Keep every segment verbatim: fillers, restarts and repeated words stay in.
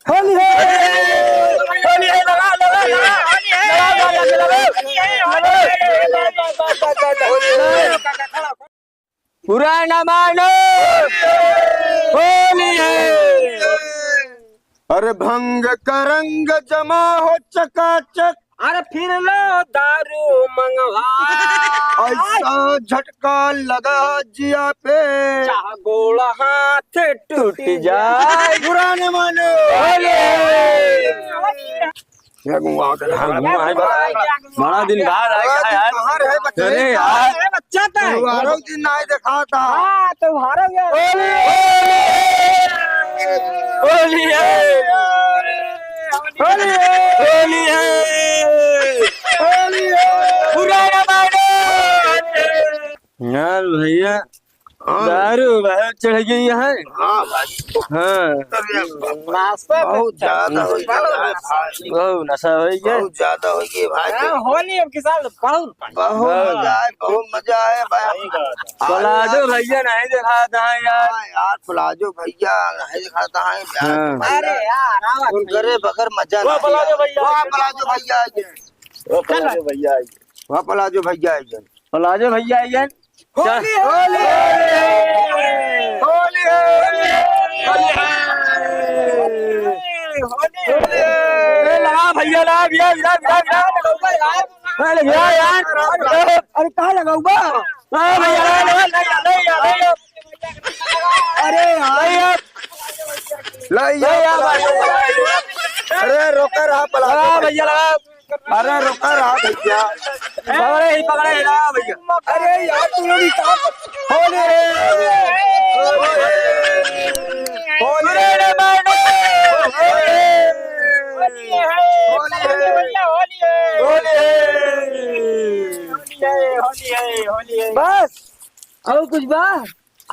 होली है। होली है, लगा, लगा, लगा। होली है। लगा, लगा, लगा। होली है। बुरा न मानो, होली है। अरे भंग का रंग जमा हो चकाचक। अरे फिर लो दारू मंगवा। ऐसा झटका लगा जिया पे। चाह गोड़ हाथ टूट टूट जाए। जाए। बुरा न मानो। होली है। ये गुआ के धान, गुआ है बा-, बड़ा दिन बाद आए, बड़ा दिन यार। कहाँ रहे बच्चे? अरे यार। अरे बच्चा तो है। बारह दिन ना आए दिखाता। हाँ, तो बारह यार। होली है। होली है। होली है। होली है। बुरा ना मानो। यार भैया, हाँ। दारू बहुत चढ़ गई है। हाँ भाई। हाँ। अरे बाप। बहुत ज्यादा हो गया है भाई। बहुत नशा हो गया। बहुत ज्यादा हो गया भाई। हाँ, होली अब के साल बहुत बहुत हाँ। मजा आए, बहुत मजा आए भाई। प्लाजो भैया नहीं दिखाता है यार। हाँ यार, प्लाजो भैया नहीं दिखाता है यार। हाँ। अरे यार, आवा उन करे बगैर मजा वाह, नहीं प्लाजो आए। भैया। वाह, प्लाजो भैया आ गए। वाह, चलो। प्लाजो भैया आ गए। वाह, प्लाजो भैया आ गए। प्लाजो भैया आ गए। होली है। होली है। होली है। होली है। अरे लगा भैया, लगा, भैया, भैया, भैया, भैया। अरे लगा यार। अरे कहाँ लगाऊबा? हाँ भैया, लगा, लगा, लगा, लगा, लगा। अरे यार। भैया। लगा, लगा, लगा। अरे रोका रहा, लगा भैया, लगा। अरे रुका रहा भैया। पकड़े ही, पकड़े ही रहा भैया। अरे यार, तू लोग इतना होली है। होली है। होली है। होली है। होली है। होली है। होली है, होली है। बस, और कुछ बा?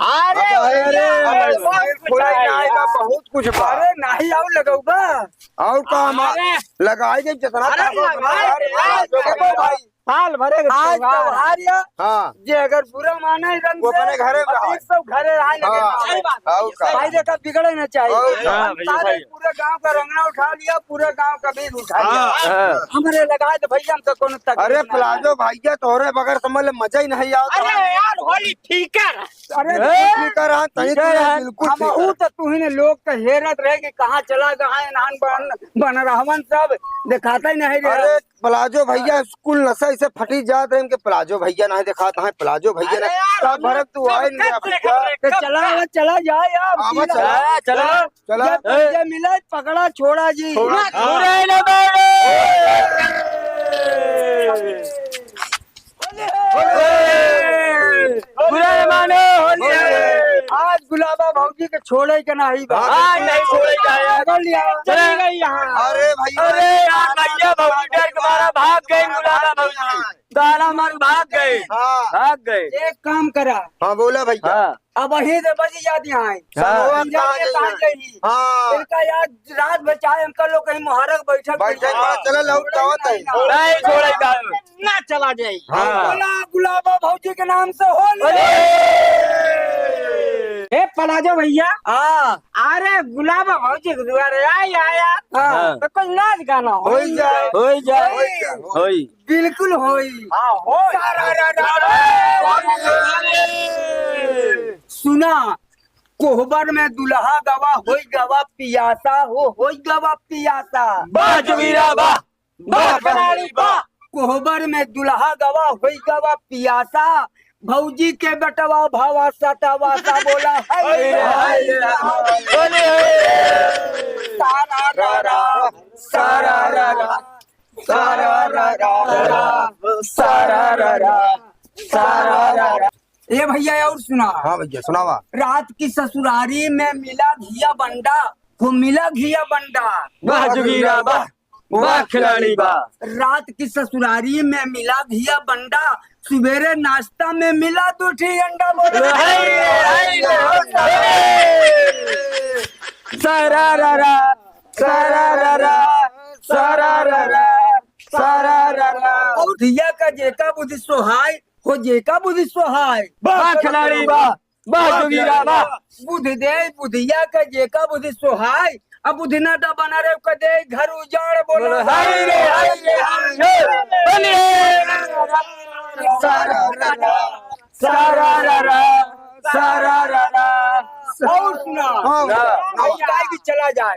अरे अरे, भैया, अरे, अरे, बहुत कुछ थोड़ा है ही ना आएगा, यार। बहुत कुछ बा। अरे, नहीं, और लगाऊ बा। और का हम अरे। लगाए के जितना अरे, ताकत लगा, बा, अरे, अरे, देखो भाई, साल भरे के आज त्योहार। त्योहार या, हाँ। जे अगर बुरा माने रंग वो से, अपने घरे में रहे। सब घरे रहे, लेकिन हाँ। सही बात है, और का। सही भाई बात। देखा, बिगड़े ना चाहिए। और का। हाँ, भैया, सारे सही। पूरे गांव का रंगना उठा लिया, पूरे गांव का बीज उठा लिया। हाँ। हाँ। हमरे लगाए तो भैया, हमका कोनो तकलीफ अरे, नहीं है। प्लाजो भैया, तोरे बगैर समझ ले मजा ही नहीं आता। अरे यार, होली फीका रहा। अरे, ए, ठीक है, हाँ, तनी ठीक है, तू हाँ। बिल्कुल हम ठीक है। अहू तो तू ही ने लोग के हेरत रहे कि कहाँ चला गए, नान बन, बन रहवन सब, दिखाता ही नहीं रे। अरे, प्लाजो भैया, स्कूल नशा इसे फटी जात रहे, इनके प्लाजो भैया नहीं दिखाता है, प्लाजो भैया अरे ना, यार, सब हम भरत तू सब आए नहीं कब भैया। देखत रहे, तो कब चला, कब? चला जाए यार, आवा, पी ला। चला, हाँ, चला। चला। जब ए। पैसा मिले, पकड़ा, छोड़ा जी। छोड़ा। हाँ। बुरा ना मानो। होली है। होली है। बुरा ना मानो, होली है। आज गुलाबा भौजी के छोड़े के नाही बा। हाँ, नहीं छोड़े के है। पकड़ लिया। चली गई यहाँ। अरे भैया। अरे यार, भैया, भौजी डर के मारा भाग गई, गुलाबा भौजी। ताला मार भाग गए। हाँ। भाग गए। एक काम करा। हाँ, बोला भैया। हाँ। अब वही से बजी जाती हैं। हाँ। समूह कहाँ जाए? हाँ। इनका यार रात बचाए, इनका लोग कहीं मुहारक बैठक बैठक बैठक। बा, चला लौट आवत है। नहीं छोड़े का। ना चला जाए। हाँ। बोला गुलाबा भौजी के नाम से होली। अरे! ए, प्लाजो भैया। हाँ। अरे गुलाबा भौजी के दुआरे आई आया। हाँ। तो कुछ नाच गाना हो। होई जाए। होई जाए। होई जाए। होई। बिल्कुल होई। हाँ, होई। सारा रा रा रा। सुना, कोहबर में दुल्हा गवा, होई गवा पियासा हो, होई गवा पियासा। वाह जोगीरा, वाह, वाह खिलाड़ी, वाह। कोहबर में दुल्हा गवा, होई गवा पियासा। भौजी के बेटवा भावा सतावा सा बोला, हाय रे, हाय रे, हाय रे। सारा रा रा, सारा रा रा। सारा रा रा, सारा रा रा, सारा रा रा। ए भैया, और सुना। हाँ भैया, सुनावा। रात की ससुरारी में मिला घिया बंडा, हो मिला घिया बंडा। वाह जोगीरा, वाह, वाह खिलाड़ी, वाह। रात की ससुरारी में मिला घिया बंडा, सुबेरे नाश्ता में मिला दो ठी अंडा। बोला, हाय रे, हाय रे, हाय रे। सारा रा रा, सारा रा रा, सारा रा रा, सारा रा रा। और बुधिया का जेका बुद्धि सोहाय, हो जेका बुद्धि सोहाय। वाह खिलाड़ी, वाह, वाह जोगीरा, वाह। बुद्धि दे बुधिया का जेका बुद्धि सोहाय, अब बुधिना दा बना रे, कदे घर उजाड़ बोला। बोलो, हाय रे, हाय रे, हाय रे। बोलिए। सारा रा रा, सारा रा रा, सारा रा रा। और सुना। हाँ। और गाय भी चला जाए।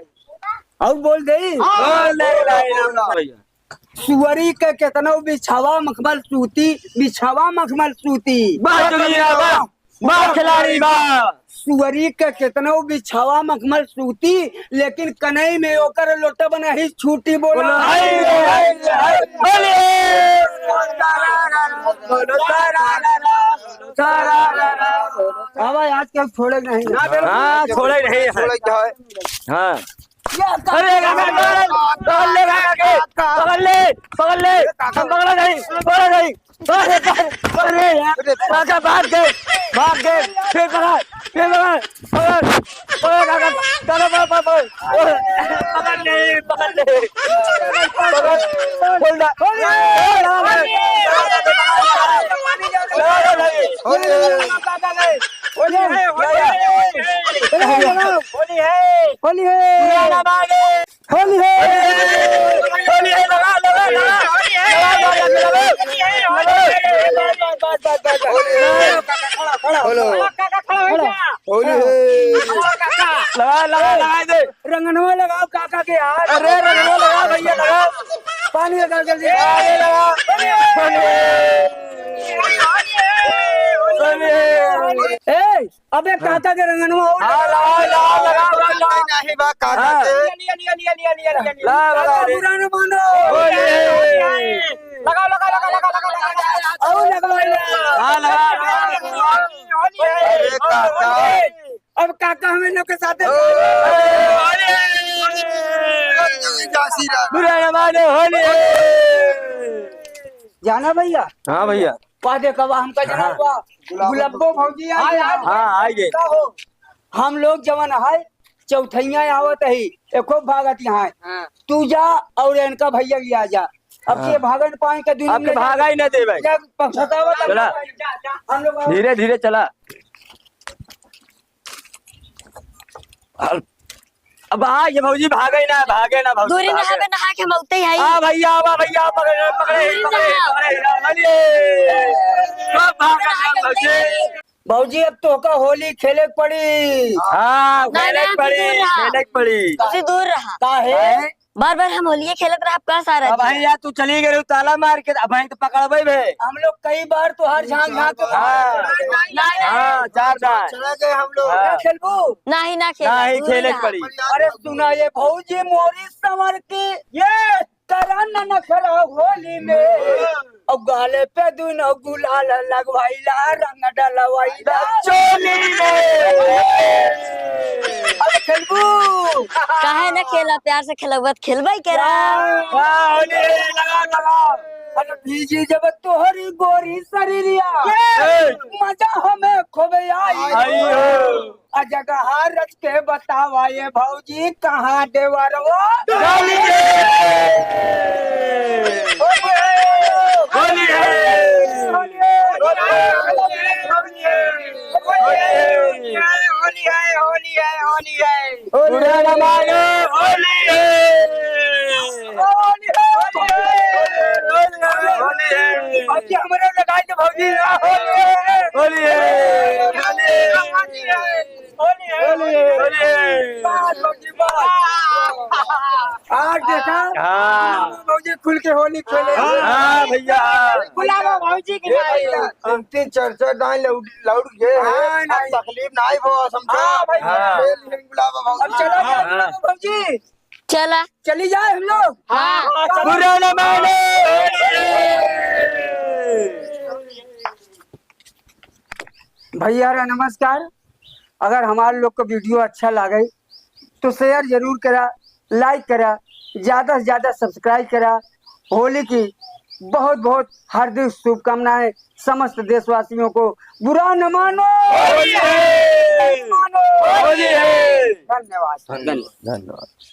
और बोल दे। बोल दे, बोल दे, बोल दे। सुअरी के केतनो बिछावा मखमल सूती, बिछावा मखमल सूती। वाह दुनिया, वाह, वाह खिलाड़ी, वाह। सुअरी के केतनो बिछावा मखमल सूती, लेकिन कनई में ओकर लोटब नहीं छूटी। बोला, बोलो, हाय रे, हाय रे, हाय रे। बोलिए। अब आज के छोड़े नहीं। हाँ, छोड़े नहीं है। छोड़े क्या है? हाँ। अरे, काका, काका, पकड़ ले, काका के, पकड़ ले, पकड़ ले, हम पकड़ा नहीं, पकड़ा नहीं। अरे, अरे, अरे यार, काका भाग गए, भाग गए, फिर पकड़, फिर पकड़, पकड़, पकड़, काका, काका, पकड़, पकड़, पकड़, पकड़ ले, पकड़ ले, पकड़, खोल दे, खोल दे, खोल दे, खोल दे, खोल दे। होली है, होली है, होली है, होली है। होली है। होली है। होली है, लगा, लगा, लगा। लगा, लगा, लगा, लगा। बस, बस, बस, बस। होली है। खड़ा, खड़ा, खड़ा। होली है। लगा, लगा, लगा दे। रंगनवा लगाओ काका के यार। अरे, रंगनवा लगाओ भैया, लगाओ। पानी लगा जल्दी। अरे, लगा। होली है। होली है। ए, अबे काका के रंगनवा हो। हाँ, लगाओ, लगाओ, लगाओ, लगाओ। नहीं, नहीं, बा, काका हाँ। के। लिया, लिया, लिया, लिया, लिया, लिया, लिया। ला, ला, ला, काका रे। बुरा न मानो। होली है। लगाओ, लगाओ, लगाओ, लगाओ, लगाओ, लगाओ। और लगाओ, लगाओ। हाँ, लगाओ। होली है। अरे काका। अब काका हमें लोग के साथ है। होली है। बुरा न मानो, होली है। जाना भैया? हाँ भैया। पा दे कबा हमका जना हाँ। हुआ। गुलाबो भौजी आ हाँ, जा। हाँ, आ गए। का हो? हम लोग जवन है, चौथैया आवत ही, एको भागत यहाँ है। हाँ। तू जा और इनका भैया भी आ जा। अब हाँ। के भागन पाए के दुनिया अब के में भागा ही ना दे भाई। जा, पछतावा चला। जा, जा, हम लोग धीरे धीरे चला। अब, अब आ, ये भौजी भागे ना, भागे ना भौजी, दूरी भागे। नहावे, नहा के मौते ही आई। आ भैया, आ भैया, पकड़े, पकड़े, दूरी पकड़े, नहा। पकड़े, पकड़े, अरे, सब भागे ना भौजी। भौजी, अब तोहका होली खेले के पड़ी। हाँ, नहीं, खेले के नहीं, पड़ी, दूर रहा। खेले के पड़ी। तुझे दूर रहा। काहे? बार बार हम होलिये खेलत रह, अब का सारा अब भाई यार, तू चली गई ताला मार के, अब भाई तो पकड़बे भे। हम लोग कई बार तोहार झांक झांक के हाँ। नहीं, नहीं। हाँ, चार दान। चला गए हम लोग। हाँ। ना खेलबू? नहीं, ना खेला, नहीं, दूर खेले रहा। पड़ी। अरे सुना ये भौजी मोरी संवर की, ये करा न नखरा होली में। और गाले पे दुनो गुलाल लगवाइला, रंग डलवाइला चोली में। अब खेलबू? काहे न खेला, प्यार से खेलबा त खेलबे करा। वाह, वाह, होली है, लगा, लगा। अरे भीजी जब तोहरी गोरी शरीरिया, ए! मजा हमें खूब आई। आई हो। आ जगह रच के बतावा ये भौजी, कहाँ देवरवा? होली है। होली है। होली है। होली है, होली है, होली है। बुरा न मानो, होली है। होली है, होली है, होली है, होली है। अब ये हमरे लगाई के भौजी, होली है। होली है, होली है। होली है, होली है, होली है। बस भौजी, बस। आज देखा? हाँ। भौजी खुल के होली खेले। हाँ, भैया। बुलावा भौजी के ये भाई। भैया, तीन, तीन, चार, चार दाएं लौट, लौट गए हैं। हाँ, अब नहीं। तकलीफ ना आई वो, समझो। हाँ, भाई। हाँ। खेल, खेल, बुलावा भौजी। अब चलो, हाँ। भौजी। चला। चली जाए हम लोग। हाँ। हाँ, चलो। बुरा न मानो। भैया रे नमस्कार। अगर हमारे लोग का video अच्छा लागे तो share जरूर करा, like करा, ज्यादा से ज्यादा subscribe करा। होली की बहुत बहुत हार्दिक शुभकामनाएं समस्त देशवासियों को। बुरा न मानो। होली है। मानो। होली है। धन्यवाद। धन्यवाद। धन्यवाद।